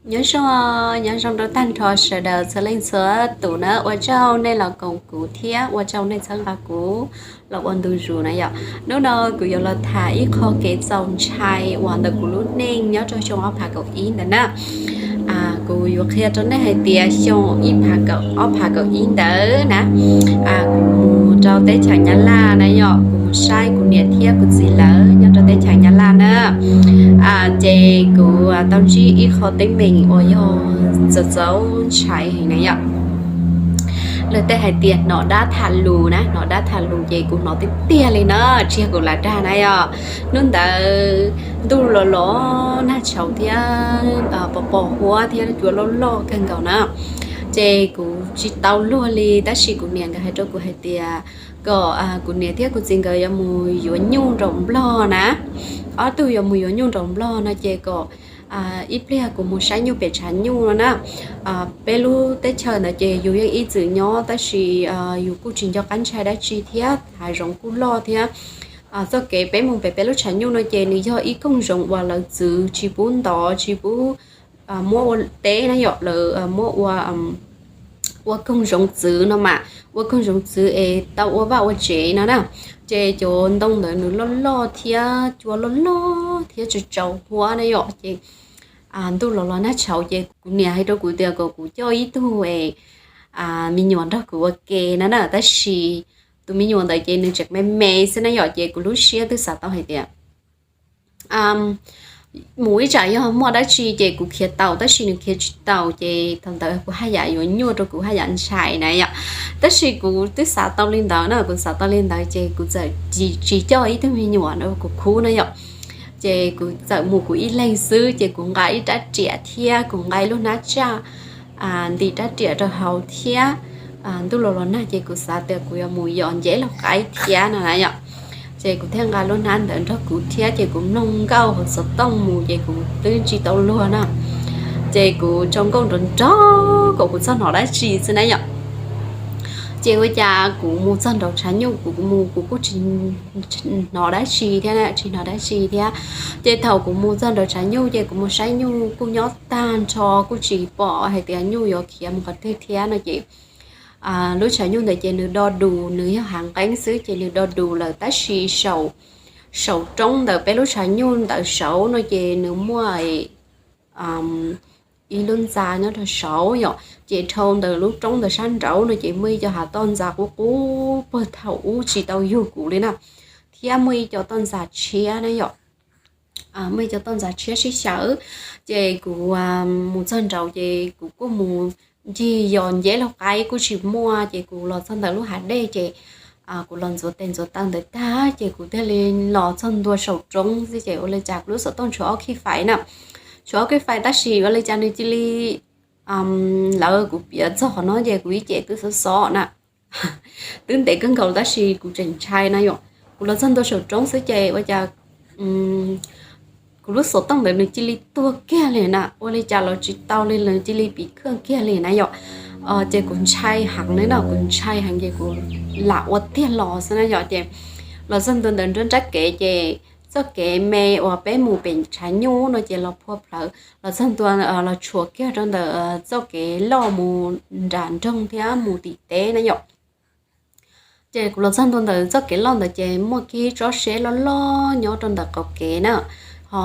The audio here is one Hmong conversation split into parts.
Nyob zoo, nyob zoo rau tag nrho sawv daws txhua leej txhua tus na, ua tsaug nej los koom kuv thiab ua tsaug nej txhawb nqa kuv los ua ntu zus na yom. Hnub no kuv yuav los tham ib qho kev txaus ntshai uas ntawm kuv lub neej nyob rau xyoo ob phav kaum ib ntawd na. Kuv yuav qhia rau nej hais tias xyoo ib phav kaum, ob phav kaum ib ntawd na, kuv mus rau teb chaws Nyab Laj na yom, kuv mus saib kuv niam thiab kuv txiv lawv nyob rau teb chaws Nyab Laj na. Ces kuv tau ntsib ib qho teeb meem uas yog txaus txaus ntshai heev na yom. Luag tej hais tias hnov dab tham lus na, hnov dab tham lus ces kuv hnov tiag tiag li na, tsis yog kuv lam dag na yom. Hnub ntawd ntuj los los nag tshauv thiab pos pos huab thiab cua loj loj kawg nkaus na. Ces kuv tsis tau luag li tab sis kuv niam nkawd hais rau kuv hais tias kom kuv niam thiab kuv txiv nkawd yuav mus yuav nyuj nraum Nplog na. Ob tug yuav mus yuav nyuj nraum Nplog no ces kom ib pliag kuv mus saib nyuj pem tshav nyuj no na. Peb lub teb chaws ntawd ces yus yeej ib txwm nyob tab sis yus kuj tsis nco qab ntshai dab tsi thiab, hav zoov kuj loj thiab. Txoj kev peb mus pem peb lub tshav nyuj no ces nws yog ib koog zoov uas lawv txwv tsis pub ntov tsis pub muab ua teb na yom, lawv muab ua koog zoov txwv no mas, ua koog zoov txwv es tau ua vaj ua tsev no na. Ces cov ntoo ntawd nws loj loj thiab cua loj loj thiab tsaus tsaus huab na yom. Ces ntuj los los nag tshauv ces kuv niam hais rau kuv tias kom kuv coj ib tug me nyuam nrog kuv ua ke no na, tab sis tus me nyuam ntawd ces nws tseem me me xwb na yom, ces kuv lub siab twb xav tau hais tias mus ib tsam yog muaj dab tsi ces kuv khiav tau, tab sis nws khiav tsis tau ces thaum ntawd kuv haj yam yuav nyuaj rau kuv haj yam ntshai na yom. Tab sis kuv twb xav tau li ntawd na, kuv xav tau li ntawd ces kuv txawm tsis coj ib tug me nyuam rau kuv khub na yom. Ces kuv txawm mus kuv ib leeg xwb ces kuv nqa ib rab riam thiab kuv nqa ib lub hnab tsaj ntim rab riam rau hauv thiab. Ntuj los los nag ces kuv xav tias kuv yuav mus yos nceb laug qaib thiab no na yom. Ces kuv thiaj nqa lub hnab ntawd nrog kuv thiab ces kuv mloog nkauj hauv xov tooj mus ces kuv twb tsis tau luag na. Ces kuv tso nkauj nrov nrov kom kuv txhob hnov dab tsi xwb na yom. Ces ua cas kuv mus txog nraum tshav nyuj, kuv mus kuv kuj tsis hnov dab tsi thiab, tsis hnov dab tsi thiab. Ces thaum kuv mus txog nraum tshav nyuj ces kuv mus saib nyuj kuj nyob tag nrho, kuj tsis pom hais tias nyuj yuav khiav mus qhov twg thiab no ces lub tshav nyuj ntawd ces nws do dus, nws yog hav nqeeb xwb ces nws do dus lawm tab sis saum roob ntawm peb lub tshav nyuj ntawd saud no ces nws muaj ib lub ntxa nyob rau saud yom, ces dhau ntawm lub roob ntawd sab nraud no ces muaj ib co hav toj ntxa qub qub pag thaum ub tsis tau yug kuv li na, thiab muaj ib co toj ntxa tshiab na yom. Muaj ib co toj ntxa tshiab sib xyaw, ces kuv mus txog nraud ces kuv kuj mus ncig yos nceb laug qaib kuj tsis muaj, ces kuv los txog ntawm lub hav dej ces kuv los ntxuav tes ntxuav taw ntawd tag ces kuv thiaj li los txog ntua saum roob xwb ces ua li cas kuv lub xov tooj tshuav ob khij fais na, tshuav ob khij fais tab sis ua li cas nws cia li, lawv kuv piav txog qhov no ces kuv ib ce twb xob xob na, twb ntev kawg nkaus tab sis kuv tseem ntshai na yom. Kuv los txog ntua saum roob xwb ces ua cas kuv lub xov tooj ntawd nws cia li tuag kiag li na, ua li cas los tsis tau li, nws cia li pim khwj kiag li na yom. Ces kuv ntshai heev li no, kuv ntshai heev ces kuv lam ua tiag los xwb na yom. Ces los txog ntua ntawm nruab nrab kev ces txoj kev me uas peb mus pem tshav nyuj no ces los phua plhawv, los txog ntua los tshuam kiag rau ntawm txoj kev loj mus nram nroog thiab mus tim teb na yom. Ces kuv los txog ntua ntawm txoj kev loj ntawd ces muaj kiag tsob seb loj loj nyob rau ntawm qaum kev na. Ho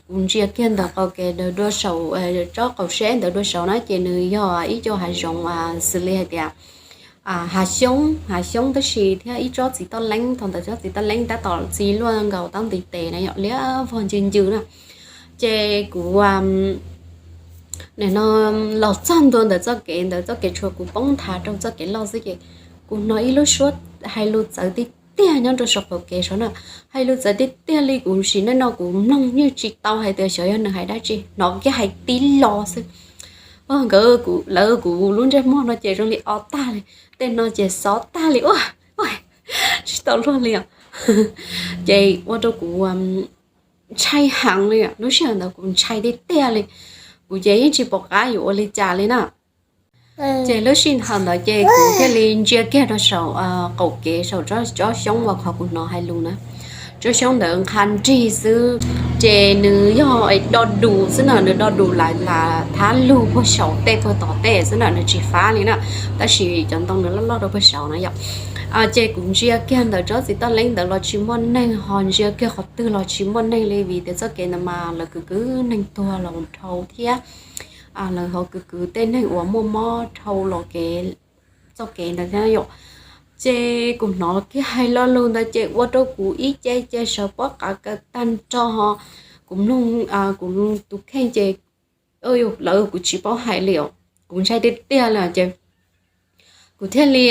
kuv ntsia kiag ntawm qaum kev ntawd dua saum, tsob qaum seb ntawd dua saud na ces nws yog ib co hav zoov xws li hais tias hav xyoob, hav xyoob tab sis thiab ib tsob txiv toj leeb, thaum ntawd tsob txiv toj leeb tab tom txi luaj nkaus taub ntiv tes na yom, liab vog ncw ncw na. Ces kuv nim no los txog ntua ntawm txoj kev ntawd, txoj kev tshuav kuv poob nthav rau txoj kev loj xwb ces kuv hnov ib lub suab hais lus txawv tiag tiag nyob rau saum qaum kev saud na. Hais lus txawv tiag tiag li, kuv sim neej no kuv mloog yeej tsis tau hais tias xyov yog nws hais dab tsi, hnov kiag hais tib lo xwb. Nkawd, lawv kuv lub ntsej muag no ces zoo li o tag li, tej no ces xov tag li ua, tsis tau luag li os. Ces ua rau kuv ntshai heev li, lub sij hawm ntawd kuv ntshai tiag tiag li. Kuv ces yeej tsis pom qab yuav ua li cas li na. Ces lub sij hawm ntawd ces kuv thiaj li ntsia kiag rau saum qaum kev saum tsob xyoob uas qhov kuv hnov hais lus na. Tsob xyoob ntawd nqha nrig xwb, Ces nws yog do dus xwb na, nws do dus lam thab lug puag saum tej puag tom tej xwb na, nws tsis fab li na. Tab sis cov ntoo nws loj loj rau puag saum na yom. Ces kuv ntsia kiag ntawm tsob txiv toj leeb ntawd los tsis muaj neeg, ho ntsia kiag qhov twg los tsis muaj neeg li, vim tias txoj kev ntawd mas lawv kwv kwv neeg tuag los dhau thiab lawv ho kwv kwv tej neeg uas muaj mob dhau los kev, txoj kev ntawd thiab yom. Ces kuv hnov kiag hais lo lus ntawd ces ua rau kuv ib ce ces sawv pob qa kaw tag nrho ho. Kuv mloog, kuv tus kheej ces, lawv kuv tsis paub hais li os, kuv ntshai tiag tiag li ces kuv thiaj li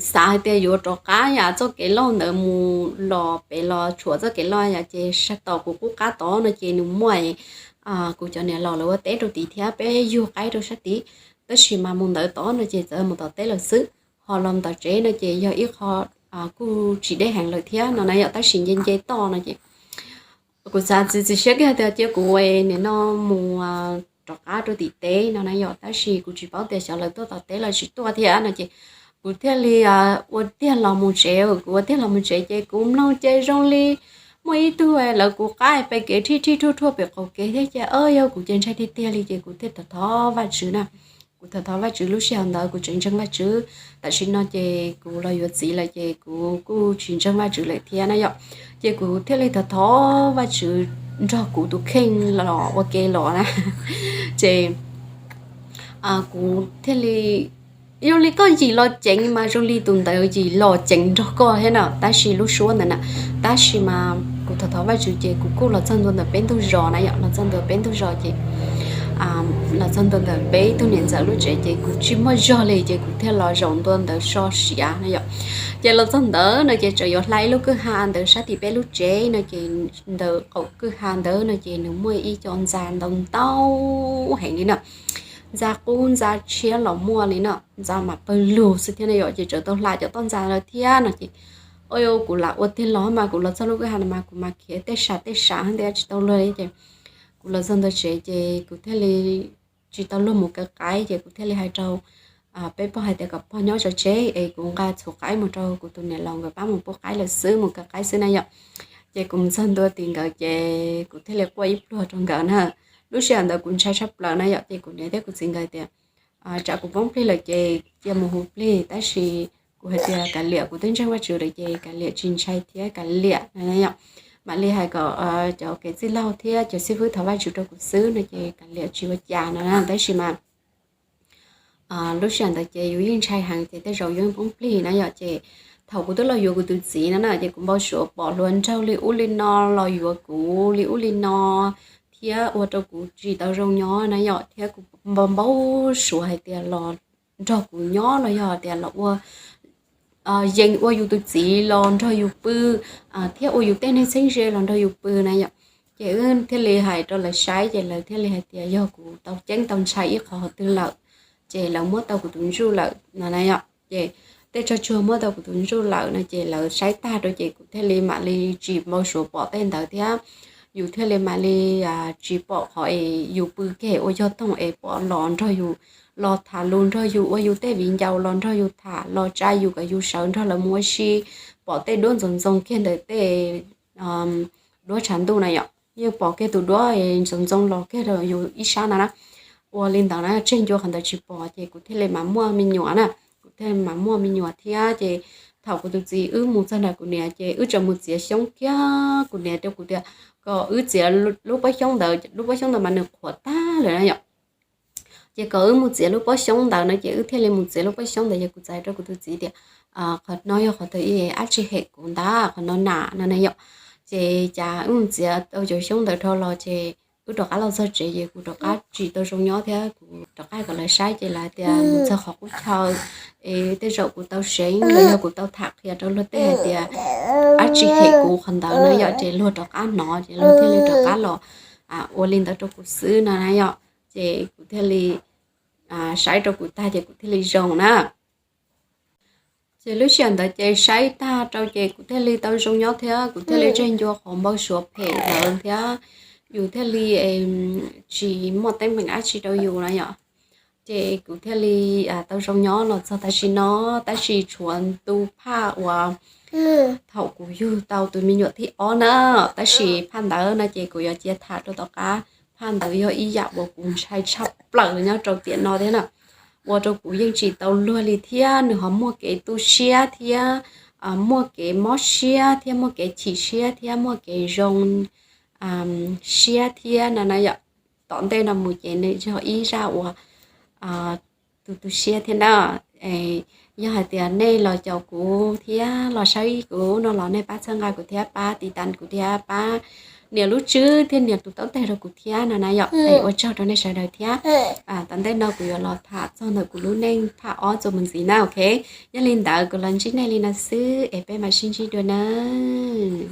xav hais tias yuav rov qab yam txoj kev loj ntawd mus los pem los tshuam txoj kev loj yom, ces sab tom kuv qub qab tod no ces nws muaj kuv cov niam laus lawv ua teb rau tid thiab peb yug qaib rau sab tid. Tab sis mas mus ntawd tod no ces txawm mus tom teb lawm xwb, ho los tom tsev no ces yog ib qho kuj tsis deb heev lawm thiab no na yom, tab sis nce nce toj no ces kuv xav txiav txim siab kiag tias cia kuv nim no mus rov qab rau tim teb no na yom, tab sis kuv tsis paub tias xyov lawv tuaj tom teb los tsis tuaj thiab no ces kuv thiaj li ua tiag los mus tsev. Kuv ua tiag los mus tsev ces kuv mloog ces zoo li muaj ib tug lawv kuv qab pem kev rhij rhij rhuaj rhuaj pem qaum kev thiab ces yog kuv ces ntshai tiag tiag li ces kuv thiaj thov thov Vajtswv na. Kuv thov thov Vajtswv, lub sij hawm ntawd kuv tseem ntseeg Vajtswv, tam sim no ces kuv los yuav txiv lawm ces kuv kuj tsis ntseeg Vajtswv lawm thiab na yom. Ces kuv thiaj li thov thov Vajtswv nrog kuv tus kheej los ua ke los na. Ces kuv thiaj li, zoo li koj yim los ceev mas zoo li tus ntawd yim los ceev nrog koj thiab na, tab sis lub suab ntawd na. Tab sis mas kuv thov thov Vajtswv ces kuv kuj los txog ntua ntawm peb ntug zos na yom, los txog ntua peb ntug zos ces los txog ntua ntawm peb tug niam ntxawm lub tsev ces kuv tsis muaj zog li ces kuv thiaj los zaum ntua ntawd so siav na yom. Ces los txog ntawd no ces tseem yuav hla ib lub kwj ha ntawd sab tim peb lub tsev no ces ntawm qaum kwj ha ntawd no ces nws muaj ib co ntxa ntau ntau heev li na. Ntxa qub ntxa tshiab los muaj li no, ntxa mas pawg lug xwb thiab na yom, ces tseem tau hla cov toj ntxa lawm thiab no ces, o, kuv lam ua tiag los mas kuv los txog lub kwj ha no mas kuv mas khiav tej sab tej sab thiab tsis tau luag li ces kuv los txog ntua tsev ces kuv thiaj li tsis tau luag mus kaw qaib ces kuv thiaj li hais rau peb pog hais tias kom pog nyob tso tseg es kuv nqa txhuv qaib mus rau kuv tus niam laus nkawd pab mus pub qaib lawm xwb, mus kaw qaib xwb na yom. Ces kuv mus txog ntua tim nkawd ces kuv thiaj li quaj ib pluag rau nkawd na. Lub sij hawm ntawd kuv ntshai tshaj plaws na yom, ces kuv niam thiab kuv txiv nkawd tias tsam kuv poob plig lawm ces cia mus hu plig, tab sis kuv hais tias kav liam, kuv twb ntseeg Vajtswv lawm ces kav liam tsis ntshai thiab kav liam no yom. Mam li hais kom cov kev txij laug thiab cov xib fwb thov Vajtswv rau kuv xwb no ces kav liam tsis ua cas no na, tab sis mas lub sij hawm ntawd ces yus yeej ntshai heev ces tej zaum yus yeej poob plig na yom. Ces thaum kuv twb los yuav kuv tus txiv no na ces kuv npau suav pom hluas nraug li ub li no los yuav kuv li ub li no thiab ua rau kuv tsis tau zoo nyob na yom, thiab kuv npau npau suav hais tias los nrog kuv nyob los yog tias los ua yees ua yus tus txiv los nrog yus pw thiab ua yus tej neeg txheeb ze los nrog yus pw na yom. Ces wb thiaj li hais rau lawv saib ces lawv thiaj li hais tias yog kuv tau ceeb tau ntshai ib qho qhov twg lawm, ces lawv muab tau kuv tus ntsuj lawm no na yom. Ces tej tsog tsuag muab tau kuv tus ntsuj lawm no ces lawv saib tag rau ces kuv thiaj li mam li tsis npau suav pom tej ntawd thiab. Yus thiaj li mam li tsis pom qhov es yus pw kiag ua yog toog es pom los nrog yus, los tham lus nrog yus, ua yus tej viv ncaus los nrog yus tham, los tsa yus kom yus sawv nrog lawv mus ua si, pom tej duab ntxoov ntxoo kiag ntawm tej duab tshav ntuj na yom, yeej pom kiag tus duab ntxoov ntxoo los kiag rau yus ib sab no na. Ua li ntawd na tseg ncua qhov ntawd tsis pom ces kuv thiaj li mam muaj me nyuam na, kuv thiaj mam muaj me nyuam thiab ces thaum kuv tus txiv wb mus txog nram kuv niam ces wb tseem mus txiav xyoob kiag, kuv niam rau kuv tias kom wb txiav lub pob xyoob ntawd, lub pob xyoob ntawd mas nws qhuav tag lawm na yom. Ces kom wb mus txiav lub pob xyoob ntawd no ces wb thiaj li mus txiav lub pob xyoob ntawd ces kuv txais rau kuv tus txiv tias qhov no yog qhov twg es dab tsi hem kuv ntag qhov no na no na yom. Ces cas wb mus txiav tau cov xyoob ntawd dhau los ces wb rov qab los txog tsev ces kuv rov qab tsis tau zoo nyob thiab kuv rov qab kom lawv saib ces lawv tias mus txog qhov qub chaw es tej zaum kuv tau seev los yog kuv tau tham qhia rau luag tej hais tias dab tsi hem kuv qhov ntawd no yom, ces luag rov qab hnov ces luag thiaj li rov qab los ua li ntawd rau kuv xwb no na yom. Ces kuv thiaj li saib rau kuv tag ces kuv thiaj li zoo na. Ces lub sij hawm ntawd ces saib tag rau ces kuv thiaj li tau zoo nyob thiab kuv thiaj li tseg ncua qhov npau suav phem ntawd thiab yus thiaj li tsis muaj teeb meem dab tsi rau yus na yom. Ces kuv thiaj li tau zoo nyob los txog tam sim no, tab sis tshuav ntu phaj uas thaum kuv yug tau tus me nyuam thib ob na. Tab sis phaj ntawv no ces kuv yuav cia tham rau tom qab. Phaj ntawv yog ib yam uas kuv ntshai tshaj plaws nyob rau tiam no thiab na. Ua rau kuv yeej tsis tau luag li thiab nws ho muaj kev tu siab thiab, muaj kev mob siab thiab muaj kev chim siab thiab muaj kev zoo siab thiab no na yom. Tom ntej no mus ces nws yog ib zaj uas tu tu siab thiab na. Yog hais tias nej los caum kuv thiab los saib kuv no los nej pab txhawb nqa kuv thiab pab tiv tas kuv thiab pab nias lub tswb thiab nias tus taub teg rau kuv thiab no na yom. Es ua tsaug rau nej sawv daws thiab. Tom ntej no kuv yuav los tham txog ntawm kuv lub neej phaj ob txuas mus ntxiv na, ok. Yog li ntawd kuv los ntsib nej li no xwb es peb mam sib ntsib dua nawb.